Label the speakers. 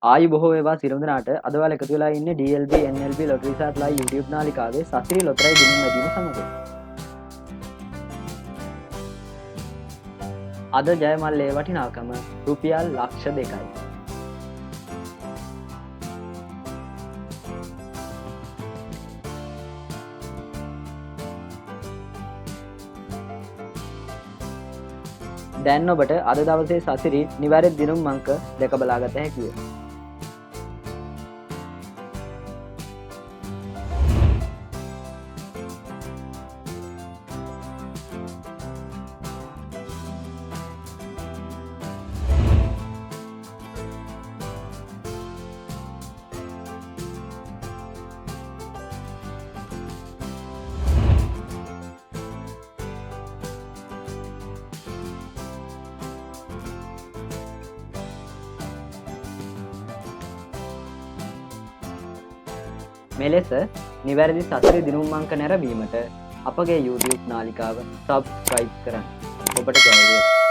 Speaker 1: ආයු බොහෝ වේවා සියලුම දෙනාට. අද ඔයාලා එකතු වෙලා ඉන්නේ DLB NLB lottery සාට් ලයිව් YouTube නාලිකාවේ සසිරි ලොතරැයි දිනුම් වැදීම සමග. අද ජය මල්ලේ වටිනාකම රුපියල් ලක්ෂ දෙකයි. දැන් ඔබට අද දවසේ සසිරි නිවැරදි දිනුම් අංක දැක බලාගත හැකිය. මෙලෙස නිවැරදි සසරි දිනුම් අංක නැරඹීමට අපගේ YouTube නාලිකාව සබ්ස්ක්‍රයිබ් කරන්න. ඔබට ජය වේවා.